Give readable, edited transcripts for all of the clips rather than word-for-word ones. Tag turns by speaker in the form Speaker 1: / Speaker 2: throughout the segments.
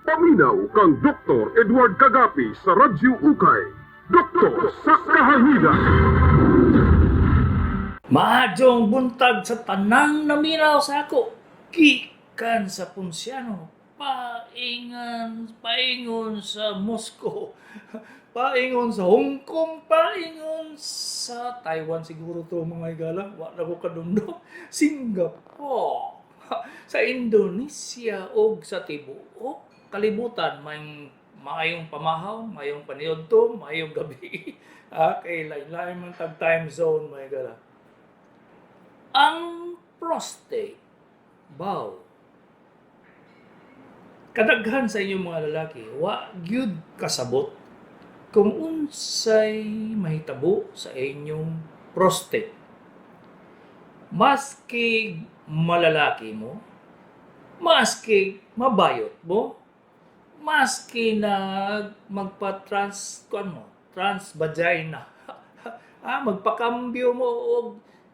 Speaker 1: Paminaw kang Dr. Edward Kagapi sa Radyo Ukay. Doktor sa Kahanginan.
Speaker 2: Maadjong buntag sa tanang naminaw sa ako. Gikan sa Ponciano, paingan, paingon sa Moscow, paingon sa Hong Kong, paingon sa Taiwan siguro to, mga higala. Wa na ko kadumdum. Singapore, sa Indonesia og sa tibuok kalibutan, may maayong pamahaw, maayong paniudto, maayong gabi. Ah, kay lain-lain man tag time zone, mga higala. Ang prostate, baw. Kadaghan sa inyong mga lalaki, wa gyud kasabot kung unsay mahitabo sa inyong prostate. Maski malalaki mo, maski mabayot mo, maski nag magpa-trans kuan mo, trans vagina. Ah, magpakambyo mo og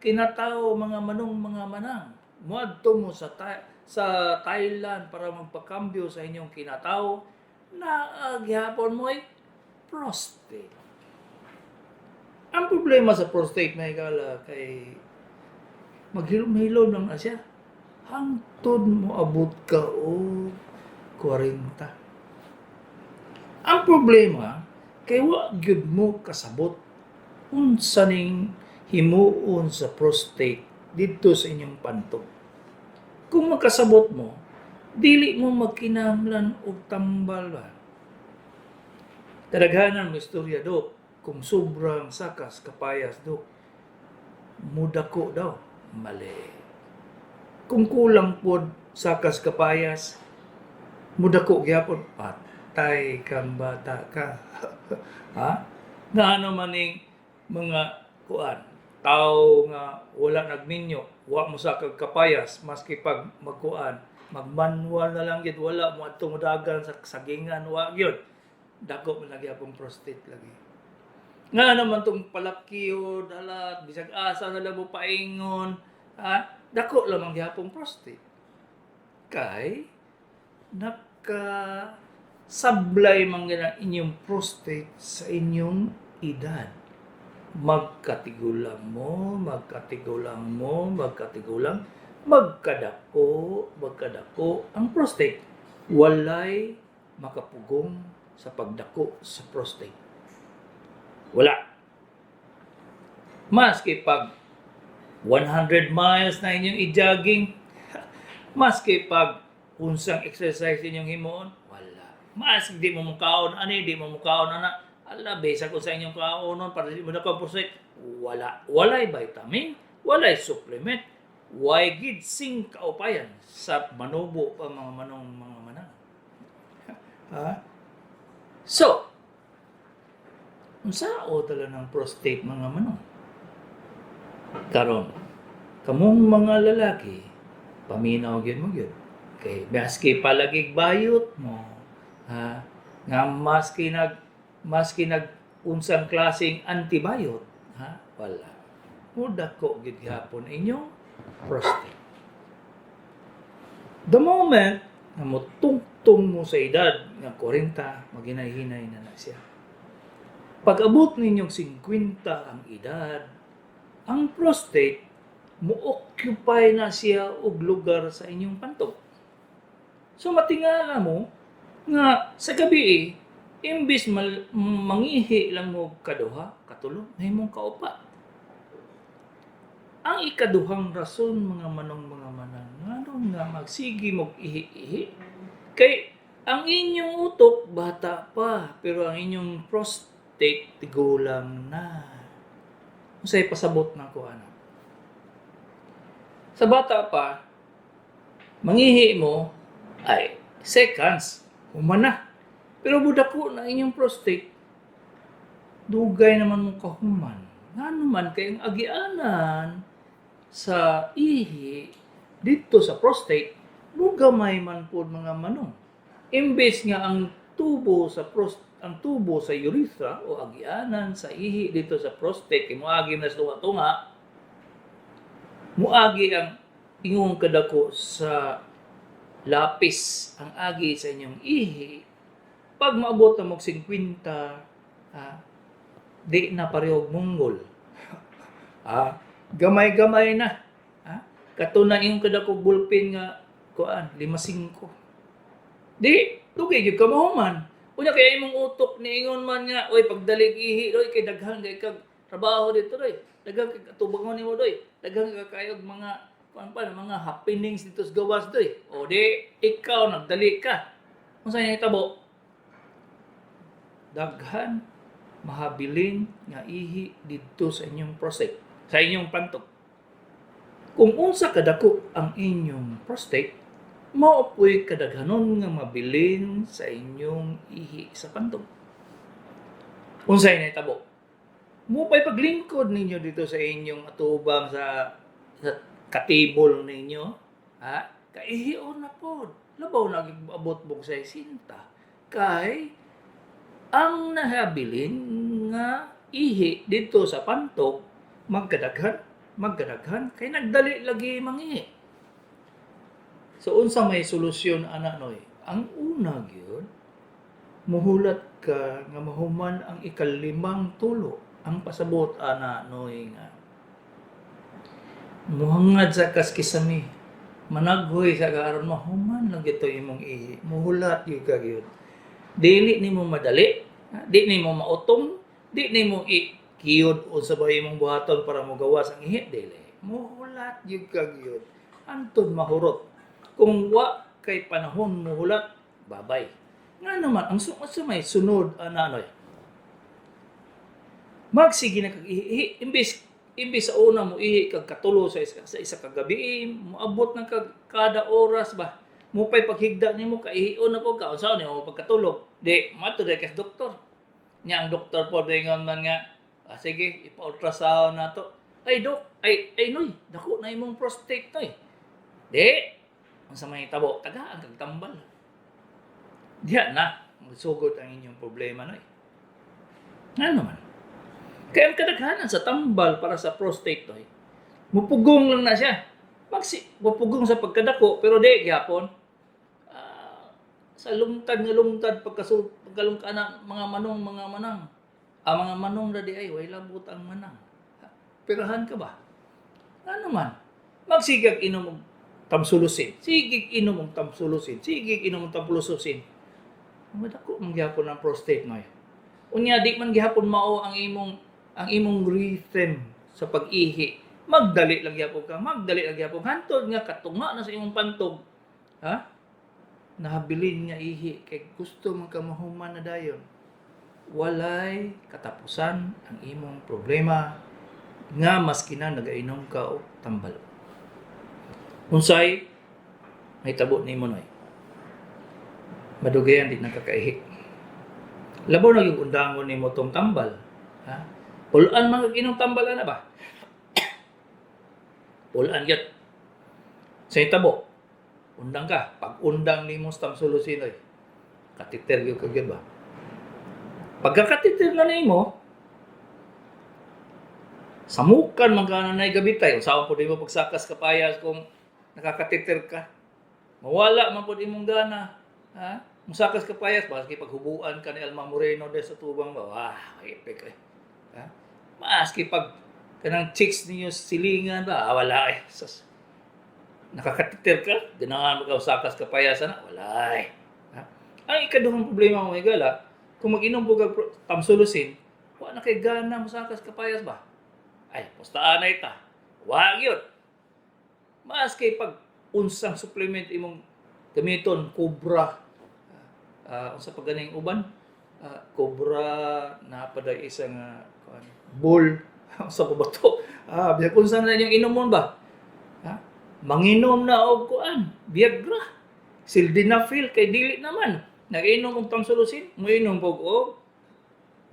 Speaker 2: kinatao, mga manong mga manang. Muadto mo sa Thailand para magpakambyo sa inyong kinatao, naa gihapon mo ay prostate. Ang problema sa prostate, mga higala, kay maghilom-hilom lang na siya hangtod mo abot ka og 40. Ang problema kay wa gyud mo kasabot unsa ning himuon sa prostate didto sa inyong pantog. Kung makasabot mo, dili mo magkinahanglan og tambal ba. Kadaghanan mo istorya, Dok, kung sobrang sakas kapayas, Dok, mudako daw. Mali. Kung kulang pod sakas kapayas, mudako gyapon. Patay kang bata ka. Ha? Na ano maning mga kuan, tao nga wala nagminyo, wa mo sakag kapayas, maski pag magkuan, magmanual na lang gid, wala mo adto modagan sa sagingan, wa gyud. Dako man lagi akong prostate lagi. Nga naman tong palakyo, dalat, bisag asa na lang mo paingon, ha? Dako lamang gihapong prostate. Kay naka sablay man gina inyong prostate sa inyong edad. Magkatigulang mo, magkatigulang mo, magkatigulang, magkadako, magkadako ang prostate. Walay makapugong sa pagdako sa prostate. Wala. Maski pag 100 miles na inyong i-jogging, maski pag unsang exercise inyong himuon, wala. Maski di mo mukaon ani, di mo mukaon ana, ala, besa ko sa inyong kaonon para di mo na prostate, wala. Walay vitamin, walay supplement, way gid sing kaupayan sa manubo pa, mga manong mga manang. Ha? So, unsa tala ng prostate, mga manong? Karon, kamong mga lalaki, paminaw gyud mo gyud. Kay maski palagig bayot mo, ha, nga maski nag unsang klaseng antibayot, ha, wala. Mudako gyud gihapon inyong prostate. The moment nga motungtong mo sa edad nga 40, maghinay-hinay na na siya. Pag abot ninyong 50 ang edad, ang prostate mo-occupy na siya og lugar sa inyong pantog. So matingala mo nga sa gabi eh, imbis mangihi lang mo kaduha, katulo, nahimong kaupat. Ang ikaduhang rason, mga manong mga manang, nganong nga magsigi mog ihi-ihi, kay ang inyong utok bata pa, pero ang inyong prostate tigulang na. Unsay pasabot na ko ana? Sa bata pa, mangihi mo ay seconds, human na. Pero budako na inyong prostate, dugay naman mo kahuman. Ngano man kay ang agianan sa ihi dito sa prostate, mugamay man pod, mga manong. Imbes nga ang tubo sa urethra o agianan sa ihi dito sa prostate kay moagi man sa tunga, muagi ang ingong kadako sa Lapis ang agi sa inyong ihi, pag maabot na mo 50, di na pareho munggol. Gamay-gamay na. Kato na iyong kadako ballpen nga kuan, 55. Di, dugay gyud ka mahuman. Unya kay imong utok niingon man nga, oy, pagdalig ihi doy kay daghan kay kag trabaho dito doy. Daghan kay katubangon nimo doy. Daghan ka kayog mga kuan pa mga happenings dito sa gawas doy. O di ikaw nagdali ka. Unsa nahitabo? Daghan mahabilin nga ihi didto sa inyong prostate, sa inyong pantog. Kung unsa kadako ang inyong prostate, mao po'y kadaghanon nga mabilin sa inyong ihi sa pantog. Unsay nahitabo? Mo pa'y paglingkod ninyo dito sa inyong atubang sa katibol ninyo, ha? Kaihion na pod. Labaw na abot mo sa sinta. Kay ang nahabilin nga ihi dito sa pantog magkadaghan, magkadaghan kay nagdali lagi mangihi. So unsa may solusyon ana, noy? Ang una gyud, muhulat ka nga mahuman ang ikalimang tulo. Ang pasabot ana, noy, nga muhangad sa kas kisami, managhoy sa karon mahuman lang gito imong ihi, muhulat gyud ka gyud. Dili nimo madali, ha? Di nimo mautong, di nimo ikiyod o sa imong buhaton para mogawas ang ihi, dili. Muhulat gyud ka gyud hantod mahurot. Kung wa kay panahon muhulat, babay. Nga naman ang sa may sunod ana, noy, magsige na kag ihi. Imbis sa una mo ihi kag katulo sa isa ka gabi, moabot na kag kada oras ba. Mo pay paghigda nimo kaihion na po ka, unsa nimo pagkatulog? Di mato dai kas doktor. Nya ang doktor po dingon man nga, "Ah, sige, ipa-ultrasound na to." "Ay dok, ay ay noy, dako na imong prostate, noy." Di unsa may tabo? Tagaan kag tambal. Diha na magsugod ang inyong problema, noy. Nga naman kaya ang kadaghanan sa tambal para sa prostate, noy, mupugong lang na siya. Mupugong sa pagkadako, pero di gyapon. Sa lungtad nga lungtad pagkalungka na mga manong, mga manang. Ang mga manong na di ay way labot ang manang. Pirahan ka ba? Ano man? Magsigag inom og tamsulosin. Sige inom og tamsulosin. Sige inom og tamsulosin. Madako man gyapon ang prostate, noy. Unya di man gihapon mao ang imong rhythm sa pag-ihi. Magdali lang gyapon ka, magdali lang gyapon hantod nga katunga na sa imong pantog. Ha? Nahabilin nga ihi kay gusto man ka mahuman na dayon. Walay katapusan ang imong problema nga maski na nagainom ka og tambal. Unsay mahitabo nimo, noy? Madugayan di nakakaihi. Labaw na yung undangon nimo tong tambal. Ha? Pulaan man kag inom tambal ana ba? Pulaan gyud. Sa itabo, undang ka. Pag undang nimo sa tamsulosin, oy, katiter gyud ka gyud ba? Pagkakatiter na nimo, samukan man ka na nay gabitay. Usaon po mo pagsakas kapayas kung nakakatiter ka? Mawala man po imong gana. Ha? Musakas kapayas, maski paghubuan ka ni Alma Moreno de sa tubang ba, wah, epic eh. Ha? Maski pag kanang chicks ninyo silingan ba, wala eh. Sus. Nakakatiter ka, ganahan mo ka sakas kapayas na, wala eh. Ha? Ang ikaduhang problema mo, higala, kung mag-inom po kag tamsulosin, wa na kay gana mo sakas kapayas ba? Ay, pustaan na ita. Wa gyud. Maski pag unsang supplement imong gamiton, Cobra, unsa pa ganing uban? Cobra na pa isa nga kuan, bull, unsa pa ba to? Bisag unsa na inyong inomon ba? Ha? Manginom na og kuan, Viagra. Sildenafil kay dili naman. Nag-inom og tamsulosin, moinom pog og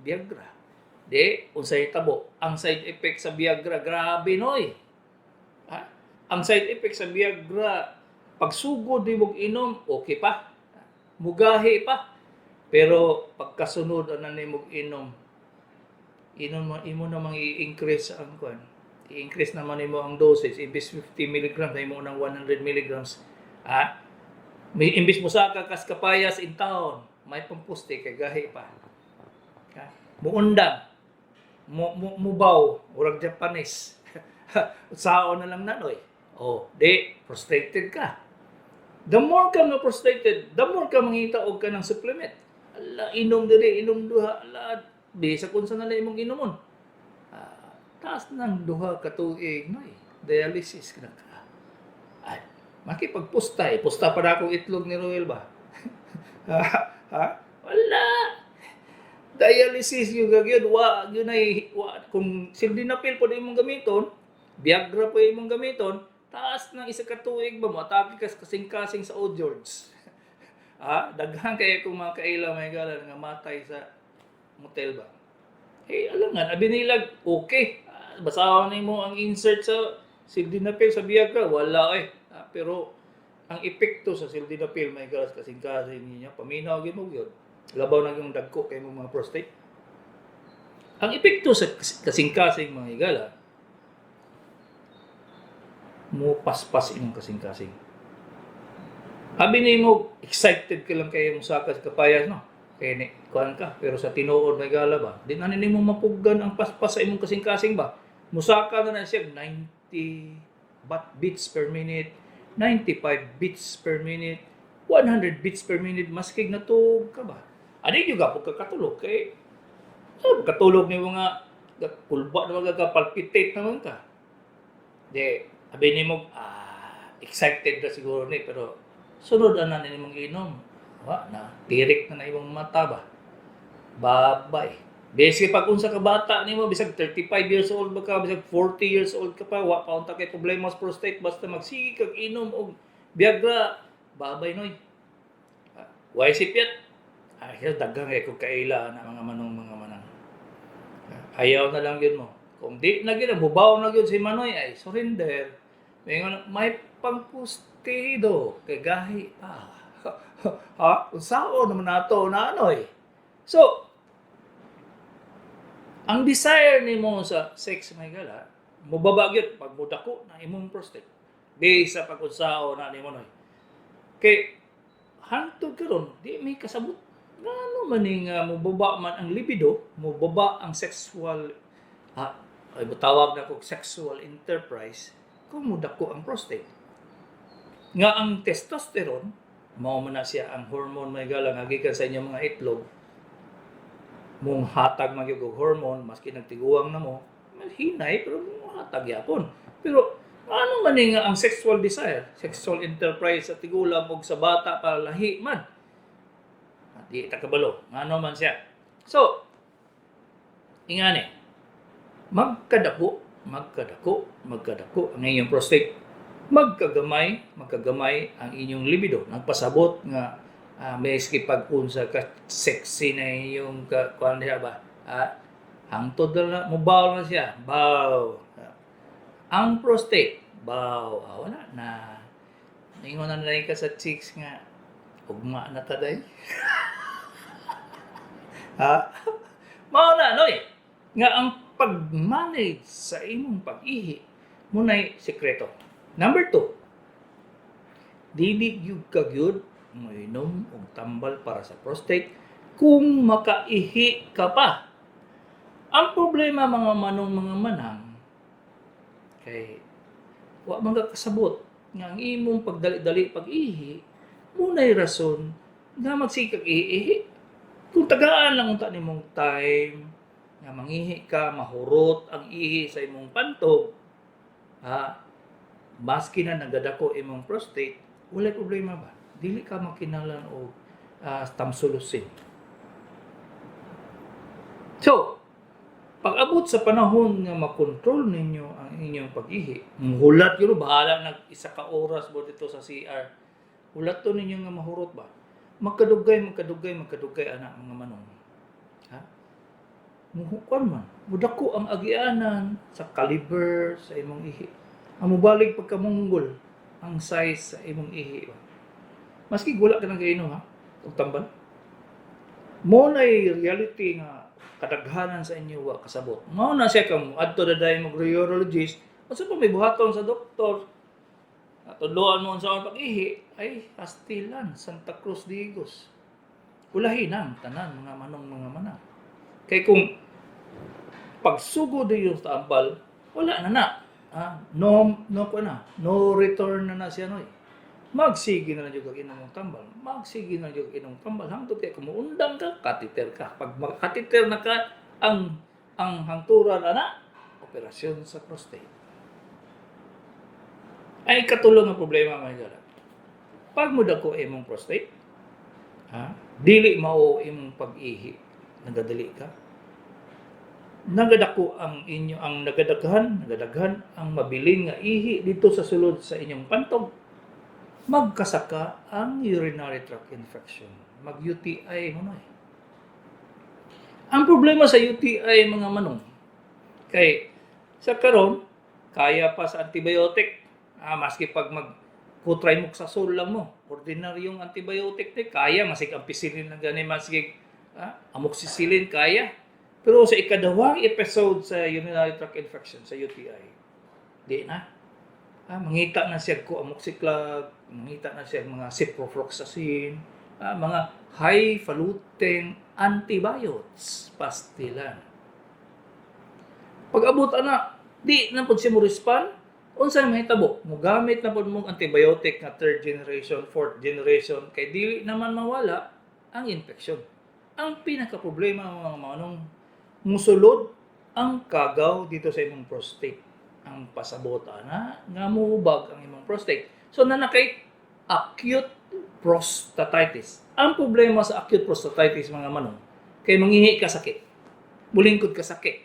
Speaker 2: Viagra. Di, unsay tabo? Ang side effect sa Viagra, grabe, noy. Ha? Ang side effect sa Viagra, pagsugod di mo inom, okay pa. Mugahi pa. Pero pagkasunod ana nimo inom, inom mo imo namang i-increase ang kuan. I-increase naman nimo ang dosage, imbes 50 milligrams, imo nang 100 milligrams. Ha? May imbis mo saka kas kapayas in town, may pampuste kay gahi pa. Ha? Muundang, mubaw, urag Japanese. Sao na lang nanoy. Oh, di, frustrated ka. The more ka nga frustrated, the more ka mangita og ka ng supplement. Ala, inom diri, inom duha, ala, di sa kung saan na lang imong inomon. Ah, taas ng 2 ka tuig, noy. Dialysis ka na ka. Ay, makipagpusta eh. Pusta pa na akong itlog ni Roel ba? Ha? Ha? Wala. Dialysis yung gagawin. Wa, yun ay, wa. Kung sildenafil po na imong gamiton, Viagra po imong gamiton, taas ng 1 ka tuig ba mo, atake kas kasing-kasing sa Old George. Ha? Daghan kay kung mga kaila may gala nga matay sa motel ba. Eh, alam nga, abi nilag, okay. Ah, basahon nimo ang insert sa sildenafil sa Viagra, wala eh. Ah, pero ang epekto sa sildenafil may galas kasing-kasing niya, paminaw gyud mo gyud. Labaw na yung dagko kay mong mga prostate. Ang epekto sa kasing-kasing mga higala, mo paspas imong kasing-kasing. Abi nimo excited ka lang kay imong sakas kapayas no. Kay ni kuan ka pero sa tinuod may gala ba. Di na nimo mapuggan ang paspas sa imong kasing-kasing ba. Musaka na na siya 90 bat beats per minute, 95 beats per minute, 100 beats per minute maski natug ka ba. Ani gyud ka pagkakatulog kay so, katulog nimo nga kulba na ka palpitate naman ka. Di abi nimo excited ra siguro ni pero sunod ana ni imong inom. Wa na tirik na na imong mata ba. Babay. Bisag pag unsa ka bata nimo bisag 35 years old ba ka, bisag 40 years old ka pa, wa pa unta kay problema sa prostate basta magsige kag inom og Viagra, babay noy. Why si Piat? Ay, daghan kay kog kaila na mga manong mga manang. Ayaw na lang yun mo. Kung di na gyud, bubaw na gyud si Manoy ay surrender. May nga may pangpustido kay gahi pa. Ha? Unsaon naman nato na anoy. So, ang desire nimo sa sex may gala, mobaba gyud pag mudako na imong prostate. Bisa pag unsaon na nimo noy. Kay hantod karon di may kasabot ngano man ni nga mobaba man ang libido, mobaba ang sexual ay tawag na kog sexual enterprise kung mudako ang prostate. Nga ang testosterone, mao man na siya ang hormone may gala nga gikan sa inyong mga itlog, mong hatag man gyud og hormone maski nagtiguang na mo, hinay pero mong hatag yapon. Pero ano man ni nga ang sexual desire, sexual enterprise sa tigulang og sa bata para lahi man. Di ta kabalo, ngano man siya. So, ingani, magkadako, magkadako, magkadako ang inyong prostate. Magkagamay, magkagamay ang inyong libido. Nagpasabot nga may pag-unsa ka sexy na inyong ka, kuan siya ba? Hangtod na lang, mubaw na siya. Baw. Ang prostate, baw. Wala na. Ningon na lang ka sa chicks nga, ugma na ta day. Ha? Mao na, noy. Nga ang pag-manage sa imong pag-ihi, muna'y sekreto. Number 2, dili gyud ka gyud moinom og tambal para sa prostate kung makaihi ka pa. Ang problema mga manong mga manang, kay wa man ka kasabot nga ang imong pagdali-dali pag-ihi, muna'y rason nga magsikag iihi. Kung tagaan lang unta nimong time nga mangihi ka, mahurot ang ihi sa imong pantog, ha, maski na nagadako imong prostate, walay problema ba? Dili ka makinahanglan og tamsulosin. So, pag-abot sa panahon nga makontrol ninyo ang inyong pag-ihi, hulat yun, bahala nag 1 ka oras mo dito sa CR, hulat to ninyo nga mahurot ba? Magkadugay, magkadugay, magkadugay, anak mga manong. Ha? Muhukan man, mudako ang agianan sa caliber sa imong ihi. Ang mubalik pagkamunggol ang size sa imong ihi ba. Maski wala ka nang kainom ha, og tambal. Mo nay reality nga kadaghanan sa inyo wa kasabot. Mao na siya kang adto na dahil mag urologist, unsa pa may buhaton sa doktor? Natudloan mo sa pag-ihi, ay pastilan, Santa Cruz Digos. Ulahin ang tanan, mga manong, mga manang. Kay kung pagsugod yung tambal, wala na na. Ah, no, no ko na. No return na na siya noy. Magsige na lang yung kag inom tambal. Magsige na lang yung inom tambal. Hangtod kay kumuundang ka, catheter ka. Pag mag-catheter na ka, ang hangturan ana, operasyon sa prostate. Ay katulong ang problema, mga higala. Pag mo dako imong prostate, ha? Dili mao imong pag-ihi, nagadali ka. Nagadako ang inyo ang nagadaghan ang mabilin nga ihi dito sa sulod sa inyong pantog. Magkasaka ang urinary tract infection. Mag-UTI mo na eh. Ang problema sa UTI, mga manong, kay sa karon kaya pa sa antibiotic. Ah, maski pag mag cotrimoxazole lang mo, ordinaryong antibiotic te, kaya masig ampicillin lang gani, masig amoxicillin kaya. Pero sa ikadawang episode sa urinary tract infection, sa UTI, di na. Ah, mangita na siya ko amoxiclav, mangita na siya mga ciprofloxacin, mga highfalutin antibiotics, pastilan. Pag abot ana, di na pud siya mo respond, unsay mahitabo? Mogamit na pud mong antibiotic nga third generation, fourth generation, kay dili naman mawala ang infection. Ang pinaka problema, mga manong, musulod ang kagaw dito sa imong prostate. Ang pasabot ana nga muhubag ang imong prostate. So na kay acute prostatitis. Ang problema sa acute prostatitis, mga manong, kay mangihi ka, sakit. Mulingkod ka, sakit.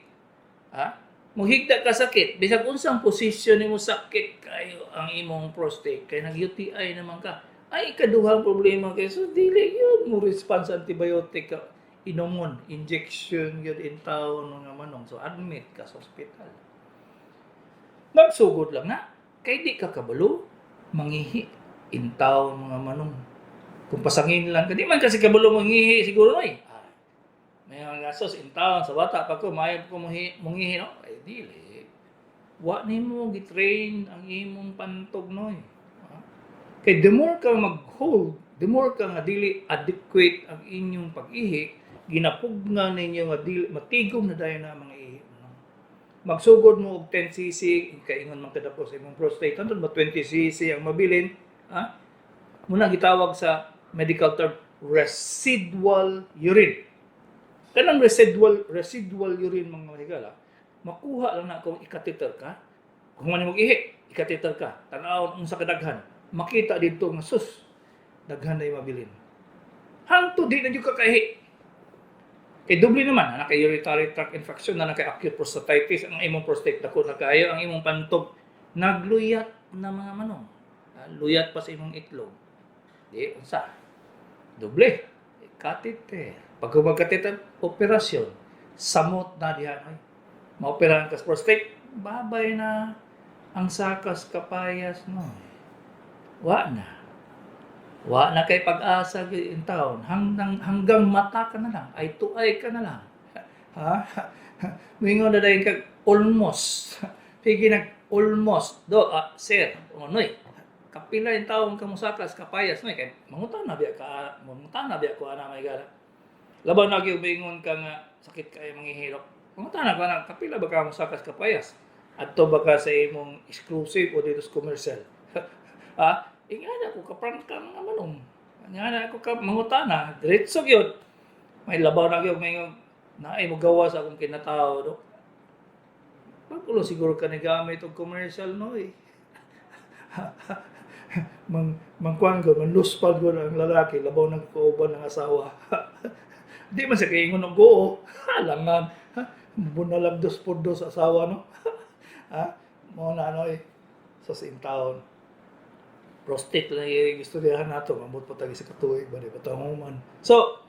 Speaker 2: Ha? Muhigda ka, sakit. Bisag unsang posisyon nimo, sakit kayo ang imong prostate kay nag-UTI naman ka. Ay ikaduhang problema kay so dili yun mo response antibiotic ka inomon, injection yun in town, mga manong. So admit ka sa ospital. Magsugod lang na kay di ka kabalo mangihi in town, mga manong. Kung pasangin lang ka, di man kasi kabalo mangihi siguro noy. Ah, may mga gasos in town, sa bata pa ko, maayo ko mungihi, no? Ay, dili. Wa nimo gitrain ang imong pantog, noy. Ah. Kay the more ka mag-hold, the more ka nga dili adequate ang inyong pag-ihi, ginapugna ninyo nga dili matigom na dayon na ang mga ihi, no? Magsugod mo og 10 cc, kaingon man kadako sa imong prostate, hantod ba 20 cc ang mabilin, ha? Muna gitawag sa medical term residual urine. Kanang residual urine, mga higala, makuha lang na kung ikateter ka. Kung man mo ihi, ikateter ka. Tan-awon unsa kadaghan. Makita dito nga sus, daghan na yung mabilin. Hangtod di na jud ka kaihi. Kay doble naman, na kay urinary tract infection, na kay acute prostatitis, ang imong prostate dako na kaayo, ang imong pantog nagluyat na, mga manong. Ah, luyat pa sa imong itlog. Di unsa? Doble. Catheter. Pag mag-catheter, operasyon. Samot na diha. Ay, maoperahan ka sa prostate, babay na ang sakas kapayas mo. Wa na. Wa na kay pag-asa in town. Hanggang mata ka na lang. Ay tuay ka na lang. Ha? Mingon na dayon kag almost. Pigi nag almost. Do, ah, sir, onoy. Kapila yung taong kamusakas kapayas noy kay mangutan na biya ko ana may gala. Labaw na gyud bingon ka nga sakit kay manghihilok. Mangutan na ko ana, kapila ba ka musakas kapayas? Adto ba ka sa imong exclusive o dito sa commercial? Ha? Ingana ko kaprangka, mga manong. Ingana ako ka mangutana, diretso gyud. May labaw na gyud may naay mo gawa sa akong kinatao do. Bago lang siguro ka nagamit og commercial no eh. Mang mangkuan ko, man luspad ko ang lalaki, labaw ng kauban ng asawa. Di man siya kaingon og oo. Alangan. Bunalag dos por dos asawa no. Ha? Mo na ano eh. Sa in town. Prostate lang yung istoryahan nato, mamot pa tagi sa katuig ba di pa man. So,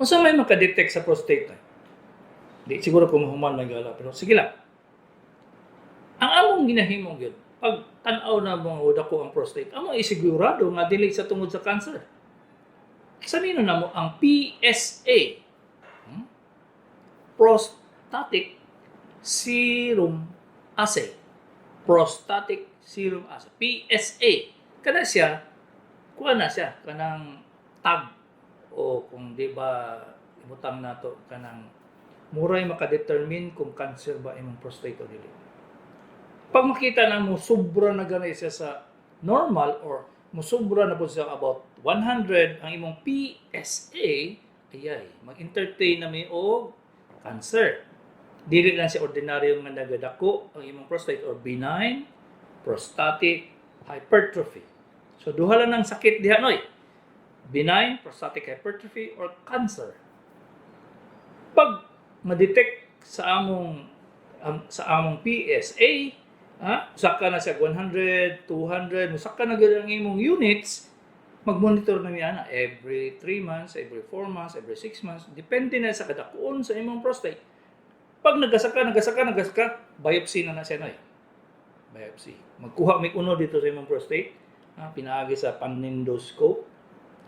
Speaker 2: unsa may makadetect sa prostate? Eh? Di siguro kung mahuman may gala, pero sige lang. Ang among ginahimo gyud, pag tan-aw na mo nga ko ang prostate, among isigurado nga dili sa tungod sa cancer. Examino na mo ang PSA. Prostatic serum assay. Prostatic Serum asa PSA. Kana siya, kuha na siya kanang tag o kung di ba ibutang nato kanang muray makadetermine kung cancer ba imong prostate o dili. Pag makita na mo sobra na ganay siya sa normal or musobra na po siya about 100 ang imong PSA, ayay, mag-entertain na may og cancer. Dili lang siya ordinaryo nga nagadako ang imong prostate or benign prostatic hypertrophy. So duha lang ng sakit diha, noy. Benign prostatic hypertrophy or cancer. Pag ma-detect sa among PSA, ha, saka na siya 100, 200, musaka na gyud ang imong units, mag-monitor na niya na every 3 months, every 4 months, every 6 months, depende na sa kadakuon sa imong prostate. Pag nagasaka, nagasaka, nagasaka, biopsy na na siya, noy. Biopsy. Magkuha may uno dito sa imong prostate, ha, pinaagi sa panendoscope,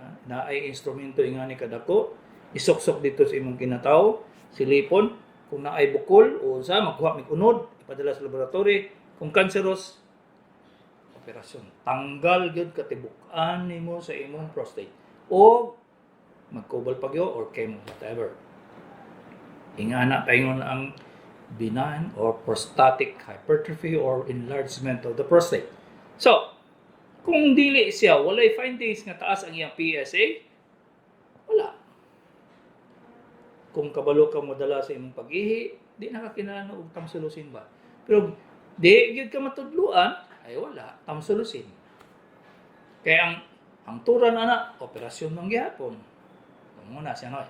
Speaker 2: ha, na ay instrumento ingani kadako, isuksok dito sa imong kinataw, silipon, kung naay bukol o sa magkuha mig unod, ipadala sa laboratory, kung cancerous, operasyon. Tanggal gyud katibuk-an nimo sa imong prostate. O magkobal pagyo or chemo, whatever. Ingana paingon ang benign or prostatic hypertrophy or enlargement of the prostate. So, kung dili siya, walay findings nga taas ang iyang PSA, wala. Kung kabalo ka modala sa imong pag-ihi, di na ka kinahanglan og tamsulosin ba. Pero di gyud ka matudluan, ay wala, tamsulosin. Kaya ang hangturan ana, operasyon man gihapon. Muna siya, noy.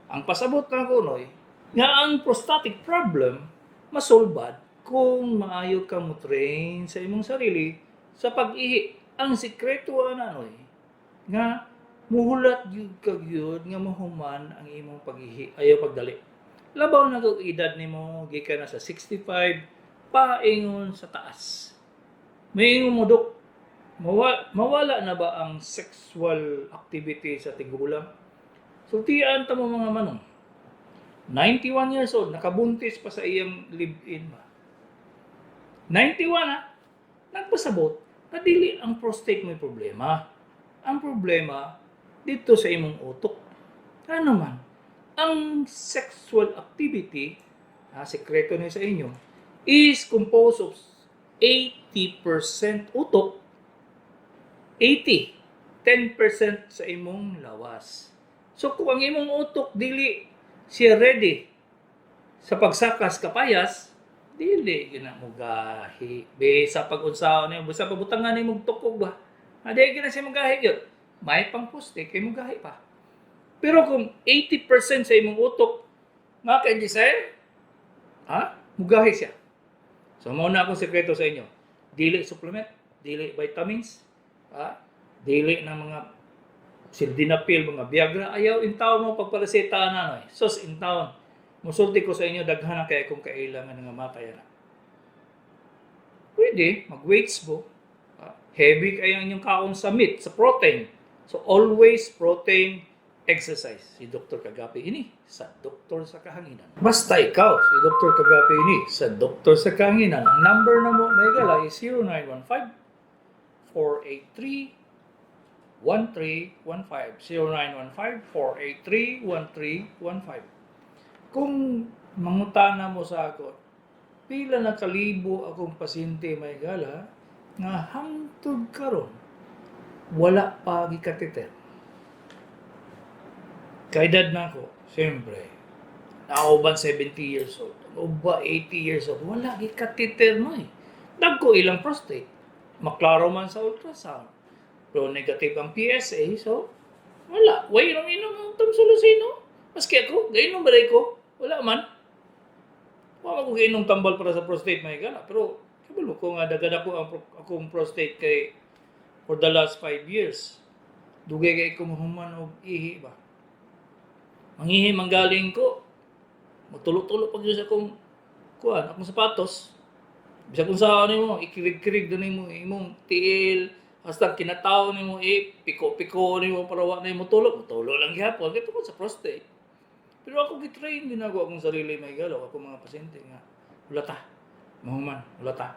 Speaker 2: Ang pasabot na ko, noy, nga ang prostatic problem masulbad kung maayo ka mo train sa imong sarili sa pag-ihi. Ang sikreto ana, noy, nga muhulat gyud ka gyud nga mahuman ang imong pag-ihi, ayaw pagdali. Labaw na kog edad nimo gikan na sa 65 paingon sa taas. May mo, "Dok, mawala na ba ang sexual activity sa tigulang?" Sultian ta mo mga manong. 91 years old, nakabuntis pa sa iyang live-in ba. 91 ha, nagpasabot na dili ang prostate may problema. Ang problema dito sa imong utok. Ano man, ang sexual activity, ha, sekreto ni sa inyo, is composed of 80% utok, 80, 10% sa imong lawas. So kung ang imong utok dili siya ready sa pagsakas kapayas, dili gyud na mo gahi. Bisa pag unsaon nimo, bisa pagbutangan nimo og tukog ba. Adi gyud na siya magahi gyud. May pangpuste kay mo gahi pa. Pero kung 80% sa imong utok nga kay desire, ha? Mugahi siya. So mao na akong sekreto sa inyo. Dili supplement, dili vitamins, ha? Dili na mga sildenafil, mga Viagra, ayaw intaw mo pagparaseta na no. Sus intaw. Musulti ko sa inyo, daghan na kay kung kailangan nga matay na. Pwede, mag-weights mo. Ah, heavy kayo ang inyong kaon sa meat, sa protein. So always protein, exercise. Si Dr. Kagapi ini sa Doktor sa Kahanginan. Basta ikaw, si Dr. Kagapi ini sa Doktor sa Kahanginan. Ang number na mo, may gala, is 0915 483 1315. 0915 483 1315. Kung mangutana mo sa ako, pila na kalibo akong pasyente, may gala, nga hangtod karon wala pa gikateter. Kaedad na ako, siyempre, nauban 70 years old, uba 80 years old, wala gikateter mo eh. Dagko ilang prostate. Maklaro man sa ultrasound. Pero negative ang PSA, so wala. Way inom inom ang tamsulosin, no? Maski ako, gainom ba ko? Wala man. Wala ko gainom tambal para sa prostate, may gala. Pero kabalo ko nga dagad ako ang akong prostate kay for the last 5 years. Dugay kay ko mahuman og ihi ba. Mangihi manggaling ko. Magtulo-tulo pag sa akong kuan, akong sapatos. Bisag unsa nimo, ikirig-kirig na nimo imong tiil, hasta kinataw nimo eh, piko-piko nimo para wa na nimo tulo, tulo lang gihapon kay tungod sa prostate. Pero ako gitrain din ako akong sarili, may galaw ako mga pasyente nga wala ta. Mahuman, wala ta.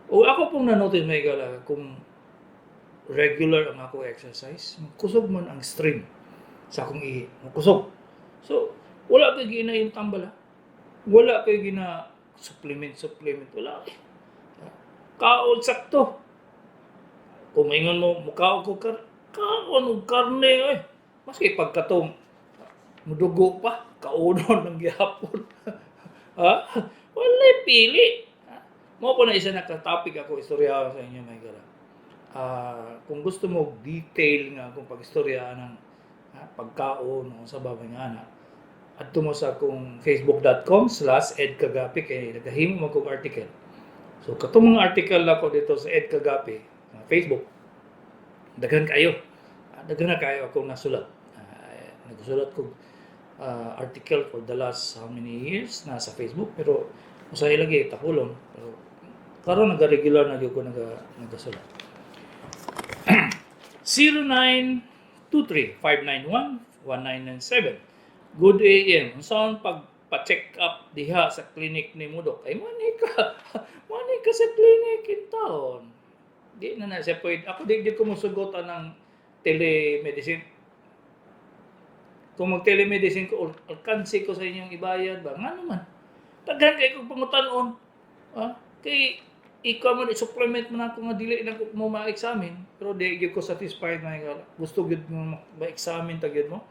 Speaker 2: O ako pong na-notice, mga higala, kung regular ang ako exercise, kusog man ang stream sa akong ihi. Kusog. So, wala kay gina yung tambal ha. Wala kay gina supplement, supplement. Wala kay. Kaon sakto. Kung maingon mo, mukaon ko kaon og karne eh. Maski pagkatong mudugo pa, kaunon ng gihapon. Ha? Wala pili. Ha? Mao po na isa na ka-topic ako istorya sa inyo, mga higala. Kung gusto mo detail nga kung pag-istorya ng pagkaon o sa babay nga ana, adto mo sa akong facebook.com/edkagapi kay nagahimo man kog article. So katong mga article nako dito sa Ed Kagapi sa Facebook, daghan kayo. Daghan na kayo akong nasulat. Nagsulat ko article for the last how many years na sa Facebook, pero usahay lagi tahulon, pero karon naga-regular na gyud ko nagasulat. 0923-591-1997. Good AM. Unsaon pag pa-check up diha sa clinic ni mo, Dok? Ay, mani ka. Mani ka sa clinic in town. Di na na siya pwede. Ako di ko musugot ang telemedicine. Kung mag-telemedicine ko, alkansi ko sa inyong ibayad ba? Nga naman. Daghan kay kong pangutan-on. Ah, kay ikaw man supplement man ako nga dili na ko mo ma-examine, pero di gyud ko satisfied na nga gusto gyud mo ma-examine ta gyud mo.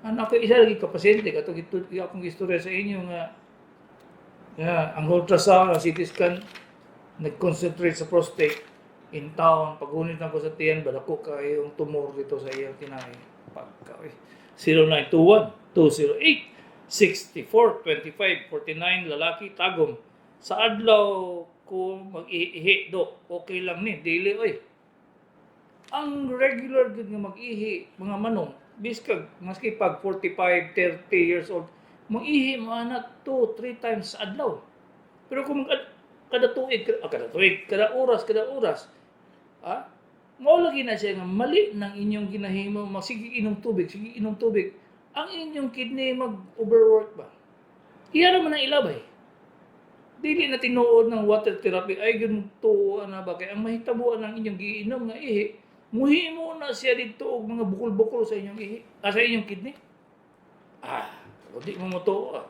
Speaker 2: Ano ako, isa lagi ka pasyente kato gito akong istorya sa inyo nga ang ultrasound, ang CT scan nag-concentrate sa prostate. In town, pagunit na ko sa tiyan ba, dako kayo yung tumor dito sa iyang tinay. Pagka eh. 0921 208 64 25 49, lalaki, Tagum. Sa adlaw ko mag-ihi, Dok, okay lang ni? Dili oy. Ang regular gud nga mag-ihi mga manong, biskag maski pag 45, 30 years old, mag-ihi mo ana 2, 3 times sa adlaw. Pero kung kada tuig, kada tuig, kada oras, kada oras, mao lagi na siya nga mali ng inyong ginahimo, sige inom tubig, sige inom tubig, ang inyong kidney mag-overwork ba? Iya naman ang ilabay. Dili na tinuod ng water therapy ay gyud tuo na ba, kay ang mahitabuan ng inyong giinom nga ihi, muhimo na siya didto og mga bukol-bukol sa inyong ihi, sa inyong kidney. O di mo motuo.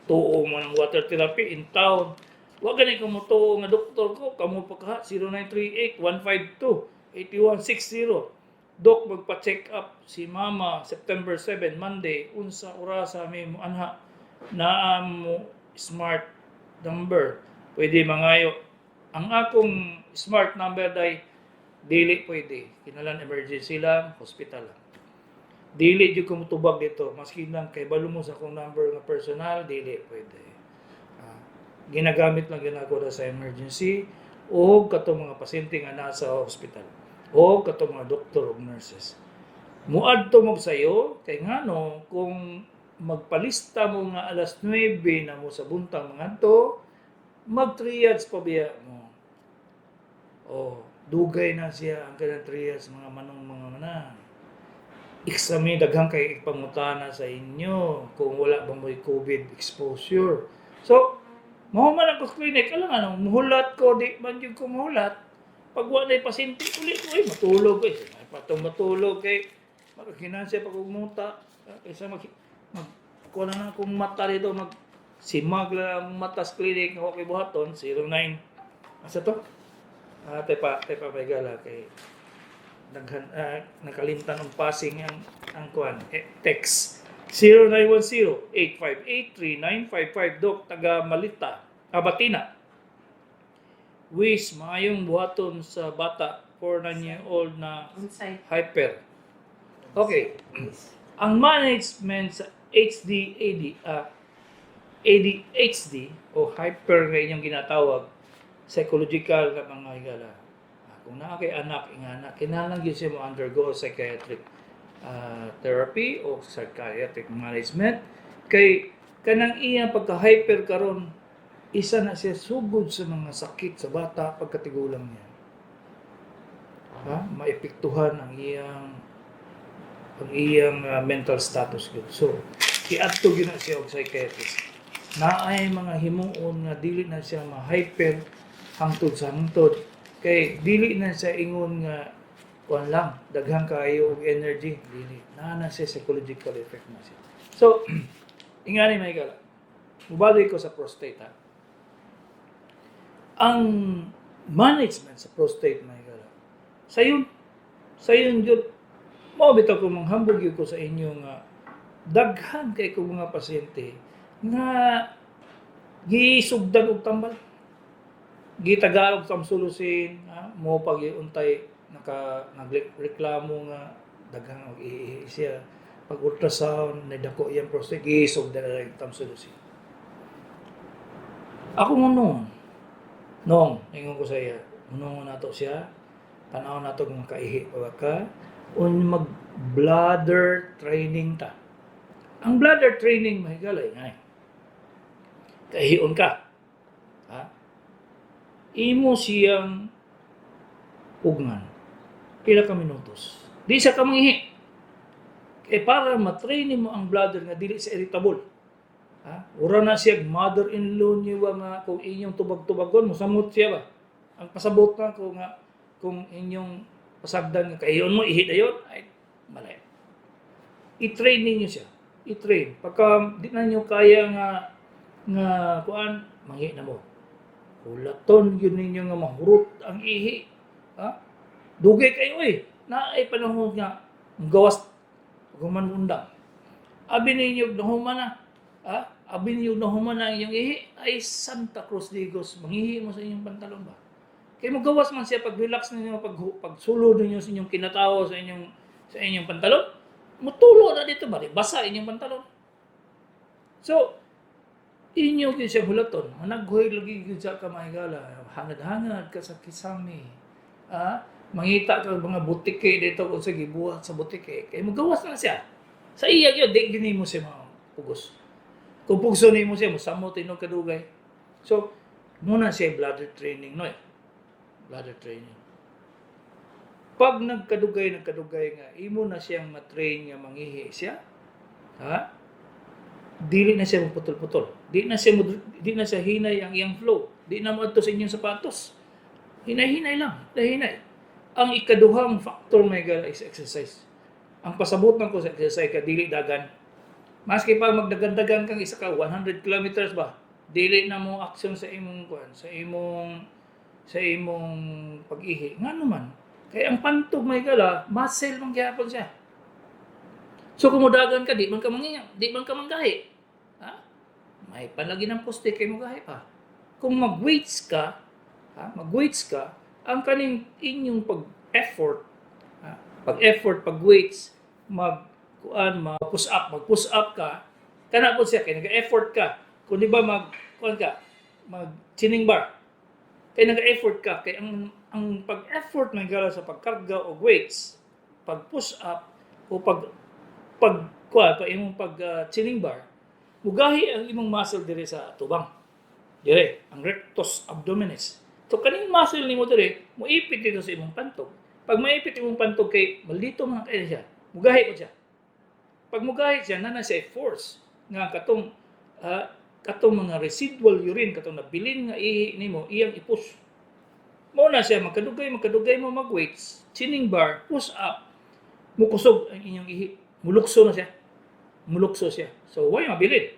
Speaker 2: Tuo mo ng water therapy in town. Wa gani ko motuo nga doktor ko, kamo pa ka. 0938 152 8160. Dok, magpa-check up si mama September 7, Monday, unsa orasa mi mo anha? Naa mo Smart number? Pwede mangayo. Ang akong Smart number day dili pwede. Kinahanglan emergency lang, hospital lang. Dili jud ko motubag dito maski lang kay balo mo sa akong number nga personal, dili pwede. Ginagamit lang gyud nako na sa emergency o katong mga pasyente nga nasa hospital o katong mga doktor o nurses. Muadto mo sayo kay ngano kung magpalista mo nga alas 9 na mo sa buntang mangadto, mag-triage pa biya mo. Oh, dugay na siya ang kanang triage, mga manong mga mana. Examine, daghang kay ipangutana sa inyo kung wala ba mo'y COVID exposure. So, mao man ako sa clinic, alam ano, muhulat ko, di man jud ko muhulat. Pag wala na pasyente, uli ko, ay, matulog, ay, ay, patong matulog, kay, magkinansya pag umuta, kaysa mag, kuha na lang akong mata dito, mag, simag lang ang mata sa clinic, nga okay buhaton. 09, asa to? Tepa may gala kay daghan nakalimtan ang passing ang kuan eh, text. 0910-858-3955. Dok, taga Malita, Abatina. Wish maayong buhaton sa bata 4 year old na
Speaker 3: Unsay?
Speaker 2: hyper. Okay. Ang management sa HDAD, ADHD o hyper nga inyong ginatawag, psychological nga mga higala. Kung naa kay anak ingana, kinahanglan gyud siya mo undergo psychiatric therapy o psychiatric management kay kanang iya pagka-hyper karon, isa na siya sugod sa mga sakit sa bata pagkatigulang niya. Ha? Maepektuhan ang iyang mental status gyud. So, iadto gyud na siya og psychiatrist. Naay mga himuon nga dili na siya ma-hyper. Hangtod sa hangtod. Kay dili na sa ingon nga kuan lang, daghan kaayo og energy, dili. Naa na siya psychological effect na siya. So, ingani, mga higala. Mubalik ko sa prostate, ha. Ang management sa prostate, mga higala. Sayon jud mao bitaw ko manghambog gyud ko sa inyo nga daghan kay ko mga pasyente nga gisugdan og tambal, gitagaan og tamsulosin, ha, mo pag untay naka nagreklamo nga daghang og iihi siya. Pag ultrasound, nadako iyang prostate, gisugdan na lang tamsulosin. Ako mo noon nong ingon ko sa iya, unong nato siya, tanaw nato kung makaihi pa ba ka un mag bladder training ta. Ang bladder training, mahigalay nga kaihion ka, ha, imo siyang pugngan pila ka minutos, di siya ka mangihi, kay para matrain mo ang bladder nga dili sa irritable, ha. Ura na siya mother-in-law niyo ba nga kung inyong tubag-tubagon, mosamot siya ba. Ang pasabot na ko nga kung inyong pasagdan nga kaihion mo, ihi dayon, ay mali. I-train ninyo siya, i-train. Pagka di na niyo kaya nga nga kuan, manghi na mo, hulaton yun ninyo nga mahurot ang ihi, ha. Dugay kayo eh, naay panahon nga gawas human undang, abi ninyo nahuman na, ha, abi ninyo nahuman na ang inyong ihi, ay Santa Cruz Digos, manghihi mo sa inyong pantalon ba, kay mo gawas man siya. Pag relax ninyo, pag pagsulod ninyo sa inyong kinatawo sa inyong pantalon, mutulo na dito ba, di basa inyong pantalon. So inyo gyud siya hulaton, managhoy lagi gyud siya ka, mahigala. Hangad-hangad ka sa kisame, ah, mangita ka mga butike dito kung sa gibuhat sa butike, kay mogawas na siya sa iya gyud. Di gyud nimo siya pugos. Kung pugso nimo siya, mosamot inog kadugay. So muna siya bladder training, no eh. Bladder training, pag nagkadugay nagkadugay nga imo na siyang matrain nga mangihi siya, ha, dili na siya maputol-putol, di na siya hinay ang iyang flow, di na moadto sa inyong sapatos. Hinay-hinay lang, hinay. Ang ikaduhang factor, may is exercise. Ang pasabot ko sa exercise ka, dili dagan. Maski pa magdagan-dagan kang isa ka 100 kilometers ba, dili na mo action sa imong kuan, sa imong pag-ihi. Ngano man? Kay ang pantog, may gala, muscle man gyapon siya. So kung mudagan ka, di man ka manginga, di man ka manggahi. Ha? May palagi ng poste kay mugahi pa. Kung mag-weights ka, ha, mag-weights ka, ang kaning inyong pag-effort, ha, pag-effort, pag-weights, mag kuan, mag push up, mag push up ka, kana po siya kay nag-effort ka. Kung di ba mag kuan ka, mag chinning bar. Kay nag-effort ka, kay ang pag-effort ng gala sa pagkarga og weights, pag push up o pag pag kuan pa imong pag chinning bar, mugahi ang imong muscle dire sa tubang. Dire, ang rectus abdominis. So kaning muscle nimo dire, moipit dito sa imong pantog. Pag maipit imong pantog kay malito man kay siya, mugahi po siya. Pag mugahi siya, na siya force nga katong katong mga residual urine, katong nabilin nga ihi nimo, iyang i-push. Mao na siya magkadugay magkadugay mo mag weights, chinning bar, push up, mukusog ang inyong ihi. Mulukso na siya. Mulukso siya. So why mabilin?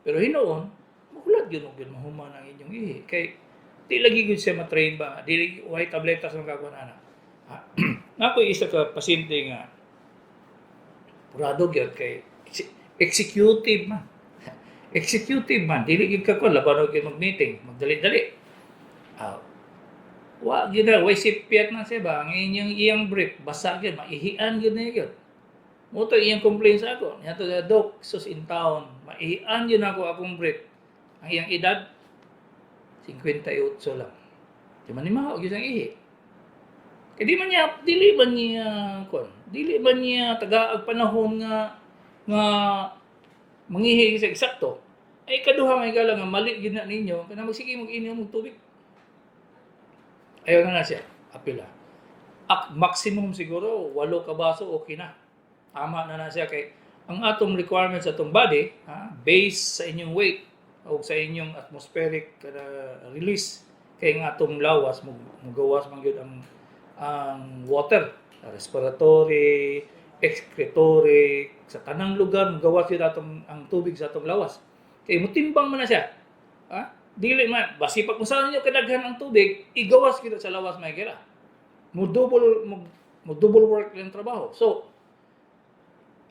Speaker 2: Pero hinuon, mahulat yun og yun mahuman ang inyong ihi. Kay di lagi gyud siya matrain ba, dili way tableta sa magagawa ana. Ah, nako isa ka pasyente nga purado gyud kay executive man. Executive man, dili gyud ka kuan laban og gyud mag-meeting, magdali-dali. Ah, wa gyud na, way sipyat na siya ba, ang inyong iyang brief, basa gyud, maihian gyud na gyud. Mo to iyang complaint sa ako. Niya to, "Doc, sus in town, maihian gyud ako akong brief." Ang iyang edad, 58 lang. Di man ni mahaw gyud siyang ihi. Kay di man niya, dili man niya kuan, dili man niya tagaag panahon nga nga mangihi sa eksakto. Ay kaduha, may gala nga mali gyud na ninyo kana magsige mag inom og tubig. Ayaw na na siya. Apila. Ak, maximum siguro 8 ka baso, okay na. Tama na na siya kay ang atong requirements sa atong body, ha, based sa inyong weight o sa inyong atmospheric kada release. Kay nga atong lawas mugawas man gyud ang water, respiratory, excretory, sa tanang lugar mugawas gyud atong ang tubig sa atong lawas. Kay mutimbang man na siya. Ha? Dili man basi pag kung saan ninyo kadaghan ang tubig, igawas gyud sa lawas, may gira. Mo double work yung trabaho. So,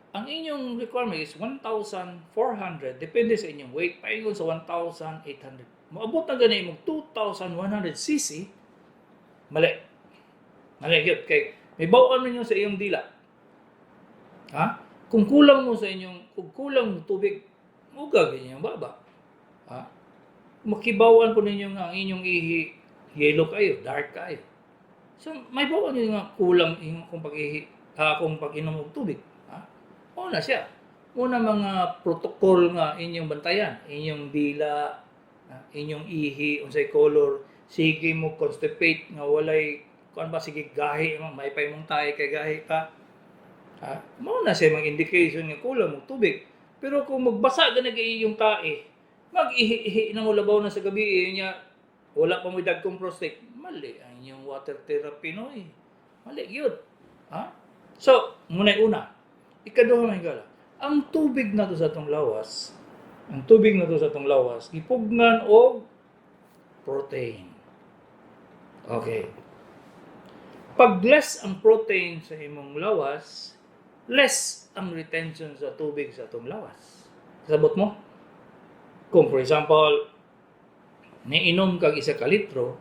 Speaker 2: ang inyong requirement is 1,400, depende sa inyong weight, paingon sa 1,800. Moabot na gani imong 2,100 cc, mali. Mali gyud kay may bawaan ninyo sa iyong dila. Ha? Kung kulang mo tubig, muga gyud baba. Ha? Makibawan po ninyo nga ang inyong ihi yellow kayo, dark kayo. So may bawaan ninyo nga kulang inyong kung pag-ihi, kung pag-inom og tubig. Ha? Mao na siya. Muna mga protocol nga inyong bantayan, inyong dila, inyong ihi, unsay color, sige mo constipate nga walay kuan ba, sige gahi mo, may pa imong tae kay gahi ka. Ha? Mao na siya mga indication nga kulang mo tubig. Pero kung magbasa gani kay iyong tae, mag-ihi-ihi na mo labaw na sa gabi eh, nya wala pa mo dagkong prostate, mali ang inyong water therapy, no eh. Mali gyud. Ha? So, muna'y una. Ikaduha, mga higala, ang tubig nato sa atong lawas, ang tubig nato sa atong lawas, gipugnan og protein. Okay. Pag less ang protein sa imong lawas, less ang retention sa tubig sa atong lawas. Kasabot mo? Kung for example, niinom kag 1 ka litro,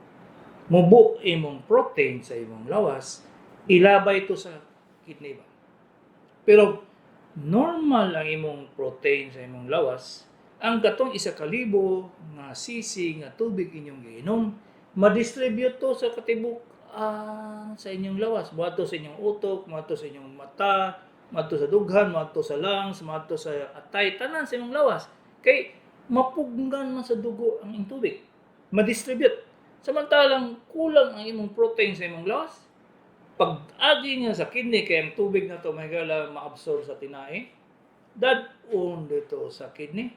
Speaker 2: mubo imong protein sa imong lawas, ilabay ito sa kidney ba? Pero normal ang imong protein sa imong lawas, ang katong 1,000 nga cc nga tubig inyong giinom, ma-distribute to sa katibuk sa inyong lawas. Moadto sa inyong utok, moadto sa inyong mata, moadto sa dughan, moadto sa lungs, moadto sa atay, tanan sa imong lawas. Kay mapugnan man sa dugo ang inyong tubig. Ma-distribute. Samantalang kulang ang imong protein sa imong lawas, pag agi niya sa kidney, kay ang tubig na to may gala ma-absorb sa tinai, dad-on dito sa kidney.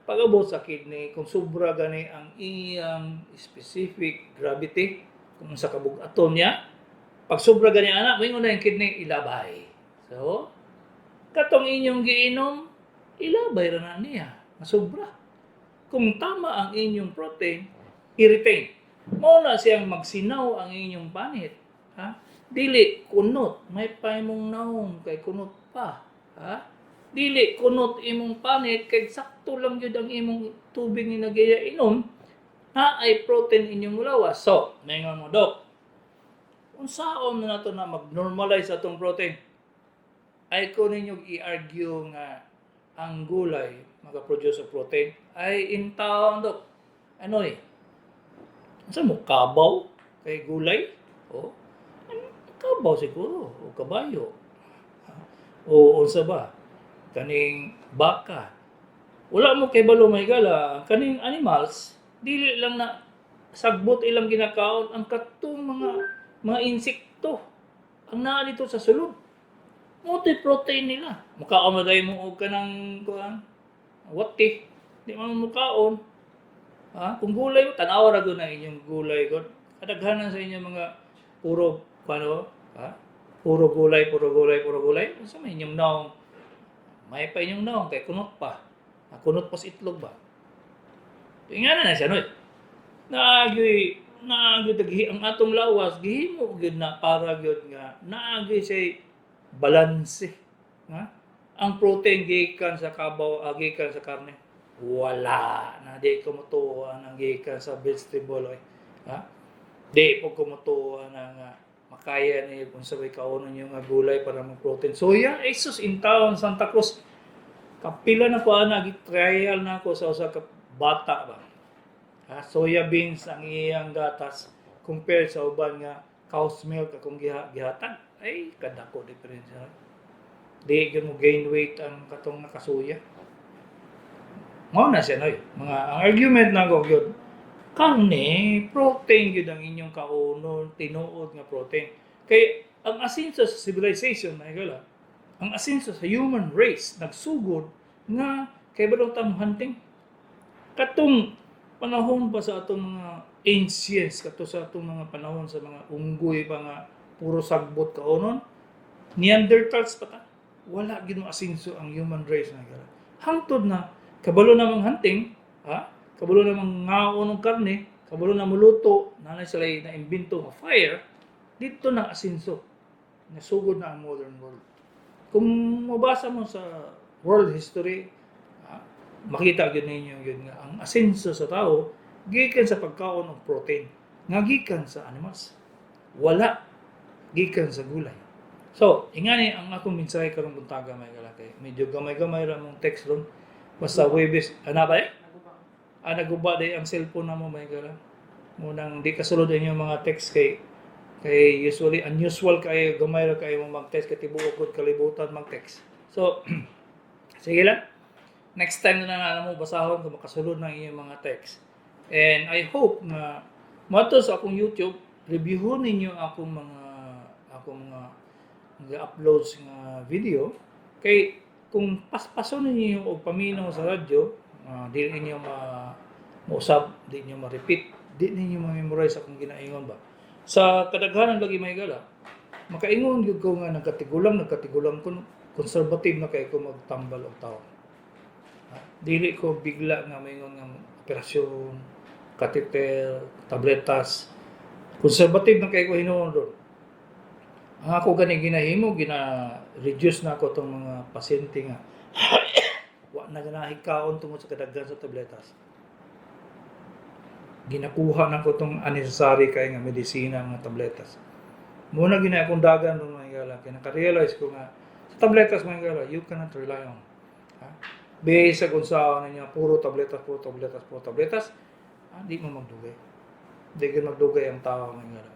Speaker 2: Pag abot sa kidney, kung sobra gani ang iyang specific gravity, kung sa kabugaton niya, pag sobra gani ana, moingon na yung kidney, ilabay. So, katong inyong giinom, ilabay ra na niya. Masobra. Kung tama ang inyong protein, i-retain. Mao na siyang magsinaw ang inyong panit. Ha? Dili kunot, may pa imong naong kay kunot pa. Ha? Dili kunot imong panit kay sakto lang gyud ang imong tubig ni nagiya inom, na ay protein inyong lawas. So, maingon mo, "Dok, unsaon na nato na mag-normalize atong protein?" Ay ko ninyo i-argue nga ang gulay maka-produce og protein. Ay intaon, Dok. Ano eh? Unsa mo kabaw kay gulay? Oh. Ano, kabaw siguro o kabayo. O unsa ba? Kaning baka. Wala mo kay balo, may gala, kaning animals dili lang na sagbot ilang ginakaon, ang katong mga insekto ang naa dito sa sulod. Multi protein nila. Mukaon mo dahil mo og kanang kuan wati. Di man mo mukaon. Ha? Kung gulay mo, tanawa ra gud na inyong gulay gud. Kadaghanan sa inyong mga puro paano, ha? Puro gulay, puro gulay, puro gulay. Unsa may inyong naong? May pa inyong naong kay kunot pa. Ah, kunot pa sa itlog ba? Ingana na siya, no? Naagyoy naagyoy taghi ang atong lawas gihimo gyud na para gyud nga naagyoy siya balanse. Ha? Ang protein gikan sa kabaw, gikan sa karne. Wala na, di ko motuo ang gikan sa vegetable oy. Ha? Di po ko motuo na nga makaya ni kung sa may kaunon yung nga gulay para mag protein. Soya, Jesus in town Santa Cruz. Kapila na ko ana trial na ako sa usa ka bata ba. Ha, soya beans ang iyang gatas compare sa uban nga cow's milk akong gihatag. Ay kadako diferensya. Di gyud mo gain weight ang katong nakasuya. Mao na siya, noy. Mga ang argument na ko gyud karne, protein gyud ang inyong kaunon, tinuod nga protein. Kay ang asinso sa civilization, mga higala, ang asinso sa human race nagsugod nga kay ba daw hunting. Katong panahon pa sa atong mga Ancients kato sa atong mga panahon sa mga unggoy pa nga puro sagbot kaonon. Neanderthals pa ta. Wala gyud mo asinso ang human race, mga higala. Hangtod na kabalo na mang hunting, ha? Kabalo na mang ngaon og karne, kabalo na muluto, nanay sila na imbento nga fire, dito na asinso. Nasugod na ang modern world. Kung mabasa mo sa world history, makita gyud ninyo yun nga ang asenso sa tao gikan sa pagkaon og protein nga gikan sa animals. Wala gikan sa gulay. So, ingani ang akong mensahe karong buntaga, mga higala, kay medyo gamay-gamay ra mong text ron. Basta Huwebes, ana ba eh? Ah, naguba day ang cellphone na mo, mga higala. Munang di kasulod inyong mga text kay usually unusual kayo, gamay ra kayo mo mag-text kay tibuok gud kalibutan mag-text. So, sige lang. Next time na lang mo basahon kung makasulod ng inyong mga text. And I hope nga moadto sa akong YouTube, reviewon ninyo akong mga uploads nga video kay kung paspason ninyo og paminaw sa radyo, dili ninyo ma mausab, di ninyo ma-repeat, di ninyo ma-memorize akong ginaingon ba. Sa kadaghanan lagi, mga higala, makaingon gyud ko nga nagkatigulang ko, conservative na kay ko magtambal og tao. Dili ko bigla nga maingon nga operasyon, catheter, tabletas. Conservative na kay ko hinuon ron. Ang ako gani ginahimo, gina-reduce na ako tong mga pasyente nga wa na ganahi kaon tungod sa kadaghan sa tabletas. Ginakuha na ko tong unnecessary kay nga medisina nga tabletas. Muna gina akong dagan ron, mga higala, kay naka-realize ko nga sa tabletas, mga higala, you cannot rely on. Ha? Based sa kung saan ninyo, puro tabletas, puro tabletas, puro tabletas, di mo magdugay. Di gyud magdugay ang tao, mga higala.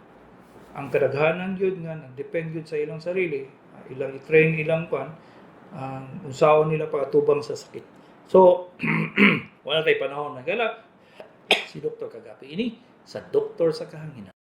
Speaker 2: Ang kadaghanan gyud nga nag-depend gyud sa ilang sarili, ilang i-train ilang kwan, ang unsaon nila pag-atubang sa sakit. So, wala tay panahon na gala. Si Dr. Kagapi ini sa Doktor sa Kahanginan.